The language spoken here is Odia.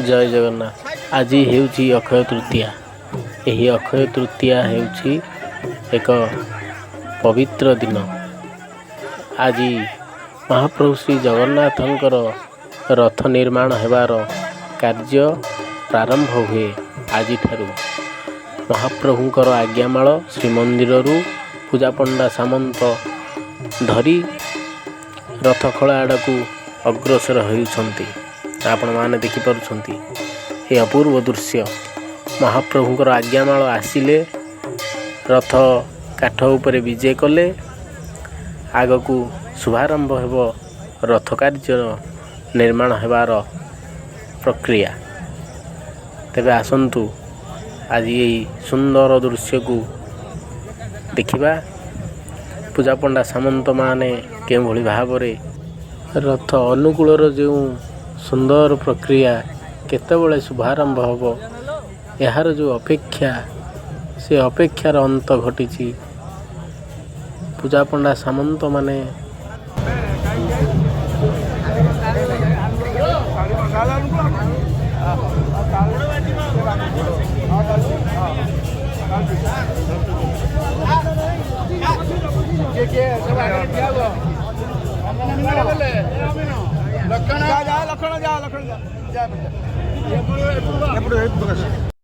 ଜୟ ଜଗନ୍ନାଥ। ଆଜି ହେଉଛି ଅକ୍ଷୟ ତୃତୀୟା। ଏହି ଅକ୍ଷୟ ତୃତୀୟା ହେଉଛି ଏକ ପବିତ୍ର ଦିନ। ଆଜି ମହାପ୍ରଭୁ ଶ୍ରୀ ଜଗନ୍ନାଥଙ୍କର ରଥ ନିର୍ମାଣ ହେବାର କାର୍ଯ୍ୟ ପ୍ରାରମ୍ଭ ହୁଏ ଆଜିଠାରୁ। ମହାପ୍ରଭୁଙ୍କର ଆଜ୍ଞାମାଳ ଶ୍ରୀମନ୍ଦିରରୁ ପୂଜାପଣ୍ଡା ସାମନ୍ତ ଧରି ରଥଖଳା ଆଡ଼କୁ ଅଗ୍ରସର ହେଉଛନ୍ତି। ଆପଣମାନେ ଦେଖିପାରୁଛନ୍ତି ଏ ଅପୂର୍ବ ଦୃଶ୍ୟ। ମହାପ୍ରଭୁଙ୍କର ଆଜ୍ଞାମାଳ ଆସିଲେ, ରଥ କାଠ ଉପରେ ବିଜେ କଲେ, ଆଗକୁ ଶୁଭାରମ୍ଭ ହେବ ରଥ କାର୍ଯ୍ୟ ନିର୍ମାଣ ହେବାର ପ୍ରକ୍ରିୟା। ତେବେ ଆସନ୍ତୁ, ଆଜି ଏହି ସୁନ୍ଦର ଦୃଶ୍ୟକୁ ଦେଖିବା, ପୂଜାପଣ୍ଡା ସାମନ୍ତମାନେ କେଉଁଭଳି ଭାବରେ ରଥ ଅନୁକୂଳର ଯେଉଁ ସୁନ୍ଦର ପ୍ରକ୍ରିୟା, କେତେବେଳେ ଶୁଭାରମ୍ଭ ହେବ, ଏହାର ଯେଉଁ ଅପେକ୍ଷା, ସେ ଅପେକ୍ଷାର ଅନ୍ତ ଘଟିଛି। ପୂଜାପଣ୍ଡା ସାମନ୍ତମାନେ ଲକ୍ଷଣ ଯା, ଲକ୍ଷଣ ଯା, ଲକ୍ଷଣ ଯା, ଯା। ଏପଟୁ ଏପଟୁ।